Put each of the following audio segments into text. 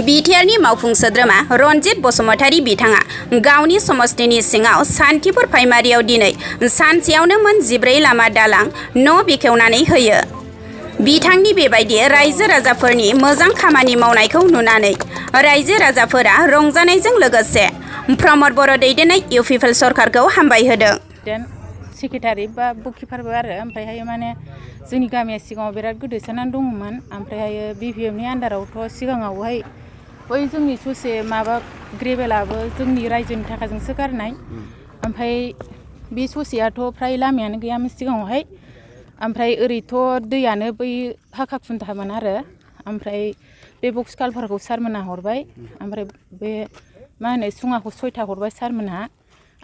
बिटिआरनि मावफुं सोद्रोमा रनजित बसुमतारी बिथाङा गावनि समस्तिनि सिङाव सान्थिपुर प्राइमारियाव दिनै सानसेयावनो मोन 14 लामा दालां न' बेखेवनानै होयो। बिथांनि बेबायदि रायजो राजाफोरनि मोजां खामानि मावनायखौ नुनानै रायजो राजाफोरा रंजानायजों लोगोसे प्रमद बर' दैदेननाय इउपिपिएल सरकारखौ हामबाय होदों। सेक्रेटारि बा बुककिपारबो आरो ओमफ्रायहाय माने जोंनि गामिया सिगाङाव बिराद गोदोसोनानै दंमोन। ओमफ्रायहायो बिपिएफनि आन्दारावथ' सिगाङावहाय बै जोंनि ससे माबा ग्रेभेलाबो जोंनि रायजोनि थाखाजोंसो गारनाय। ओमफ्राय बे ससेयाथ' फ्राय लामायानो गैयामोन सिगाङावहाय। ओमफ्राय ओरैथ' दैयानो बै हाखा खुन्थामोन आरो। ओमफ्राय बे बक्स कालभारखौ सारमोनहा हरबाय। ओमफ्राय बे मा होनो सुङाखौ 6था हरबाय सारमोनहा।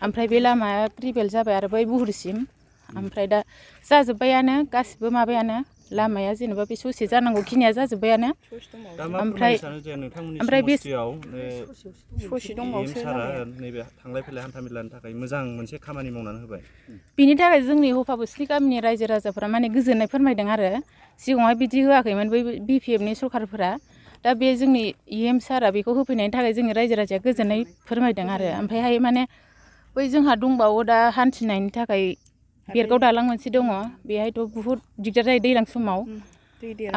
ओमफ्राय बे लामाया ग्रेभेल जाबाय आरो बै बुहुरसिम। ओमफ्राय दा जाजोब्बायानो गासिबो माबायानो लामाया जेनेबा बे ससे जानांगौ खिनिया जाजोब्बायानो। ओमफ्राय बे ससे दंबावसो नैबे थांलाय फैलाय हान्थामेलानि थाखाय मोजां मोनसे खामानि मावनानै होबाय। बिनि थाखाय जोंनि हफाबस्ति गामिनि रायजो राजाफोरा माने गोजोननाय फोरमायदों आरो। सिगाङावहाय बिदि होआखैमोन बै बिपिएफनि सरकारफोरा। दा बे जोंनि इएम सारा बेखौ होफैनायनि थाखाय जोंनि रायजो राजाया गोजोननाय फोरमायदों आरो। ओमफ्रायहाय माने बै जोंहा दंबावो दा हान्थिनायनि थाखाय बेरगाव दालां मोनसे दङ। बेहायथ' बुहुद दिगदार जायो दैज्लां समाव।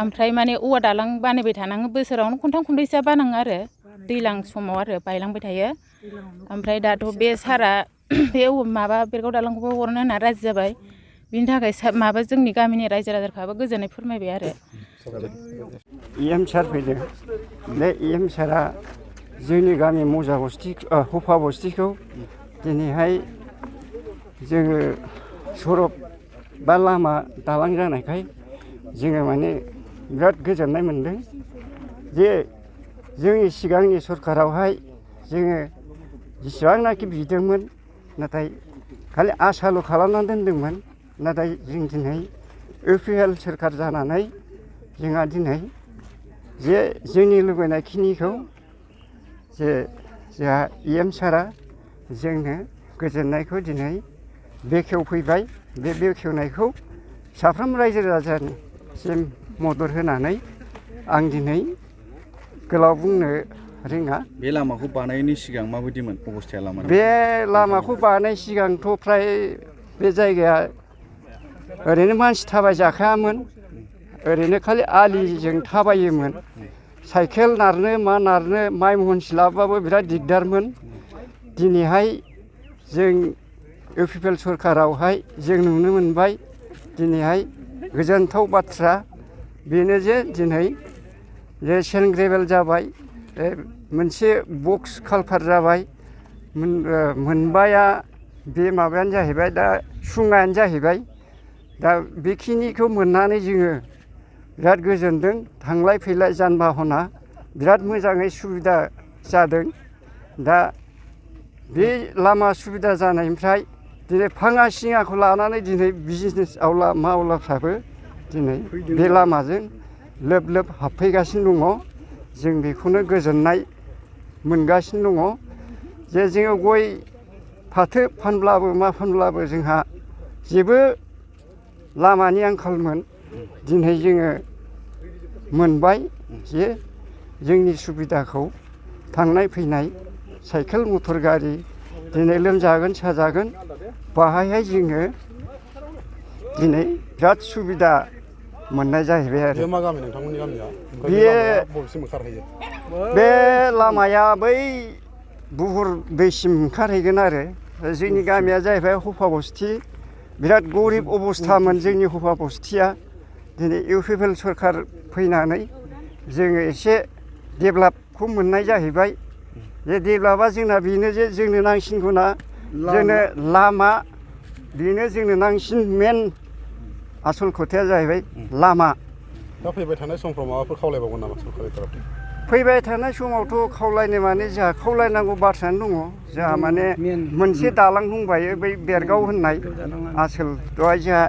ओमफ्राय माने औवा दालां बानायबाय थानाङो बोसोरावनो खनथाम खनब्रैसोआ बानाङो आरो दैज्लां समाव आरो बायलांबाय थायो। ओमफ्राय दाथ' बे सारा बे माबा बेरगाव दालांखौबो हरनो होनना राजि जाबाय। बिनि थाखाय माबा जोंनि गामिनि रायजो राजाफ्राबो गोजोननाय फोरमायबाय आरो। इएम सार फैदों। बे इएम सारा जोंनि गामि मौजा बस्ति हफा बस्तिखौ दिनैहाय जोङो सरक बा लामा दालां जानायखाय जोङो माने बिराद गोजोननाय मोनदों। जे जोंनि सिगांनि सरकारावहाय जोङो जेसेबांनाखि बिदोंमोन नाथाय खालि आसाल' खालामनानै दोनदोंमोन। नाथाय जों दिनै इउपिपिएल सरकार जानानै जोंहा दिनै जे जोंनि लुबैनायखिनिखौ जे जोंहा इएम सारा जोंनो गोजोननायखौ दिनै बेखेवफैबाय। बे बेखेवनायखौ साफ्रोम रायजो राजानिसिम मदद होनानै आं दिनै गोलाव बुंनो रोङा। बे लामाखौ बानायनायनि सिगां माबायदिमोन अबस्थाया लामा? बे लामाखौ बानाय सिगांथ' फ्राय बे जायगाया ओरैनो मानसि थाबाय जाखायामोन। ओरैनो खालि आलिजों थाबायोमोन। साइकेल नारनो मा नारनो माइ महनसे लाबोबाबो बिराद दिगदारमोन। दिनैहाय जों इउपिपिएल सरकारावहाय जों नुनो मोनबाय। दिनैहाय गोजोनथाव बाथ्रा बेनो जे दिनै जे सेन्ट ग्रेभेल जाबाय। मोनसे बक्स कालभार जाबाय। मोनबाया बे माबायानो जाहैबाय दा सुङायानो जाहैबाय। दा बेखिनिखौ मोननानै जोङो बिराद गोजोनदों। थांलाय फैलाय जान बाहना बिराद मोजाङै सुबिदा जादों। दा बे लामा सुबिदा जानायनिफ्राय दिनै फाङा सिङाखौ लानानै दिनै बिजनेस आवला मावलाफ्राबो दिनै बे लामाजों लोब लोब हाबफैगासिनो दङ। जों बेखौनो गोजोननाय मोनगासिनो दङ। जे जोङो गय फाथो फानब्लाबो मा फानब्लाबो जोंहा जेबो लामानि आंखालमोन। दिनै जोङो मोनबाय जे जोंनि सुबिदाखौ थांनाय फैनाय साइकेल मटर गारि दिनै लोमजागोन साजागोन बाहायहाय जोङो दिनै बिराद सुबिदा मोननाय जाहैबाय आरो। बे मा गामि नोंथांमोननि गामिया? बबेसिम ओंखारहैयो? बे लामाया बै बुहुर दैसिम ओंखारहैगोन आरो। जोंनि गामिया जाहैबाय हफा बस्ति। बिराद गरिब अबस्थामोन जोंनि हफा बस्तिया। दिनै इउपिपिएल सरकार फैनानै जोङो एसे डेभेलपखौ मोननाय जाहैबाय। जे डेभेलपा जोंना बेनो जे जोंनो नांसिनगौना जोंनो लामा। बेनो जोंनो नांसिन मेन आसल खोथाया जाहैबाय लामा। दा फैबाय थानाय समफ्राव माबाफोर खावलायबावगोन नामा सरकारनि तरफनिफ्राय? फैबाय थानाय समावथ' खावलायनो माने जोंहा खावलायनांगौ बाथ्रायानो दङ। जोंहा माने मोनसे दालां दंबायो बै बेरगाव होननाय आसोल। दहाय जोंहा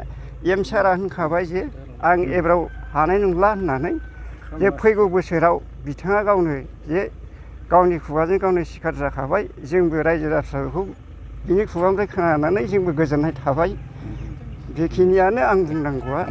इएम सारा होनखाबाय जे आं एबाराव हानाय नंला होननानै। जे फैगौ बोसोराव बिथाङा गावनो जे गावनि खुगाजों गावनो सिखार जाखाबाय। जोंबो रायजो राजाखौ बिनि खुगानिफ्राय खोनानानै जोंबो गोजोननाय थाबाय। बेखिनियानो आं बुंनांगौआ।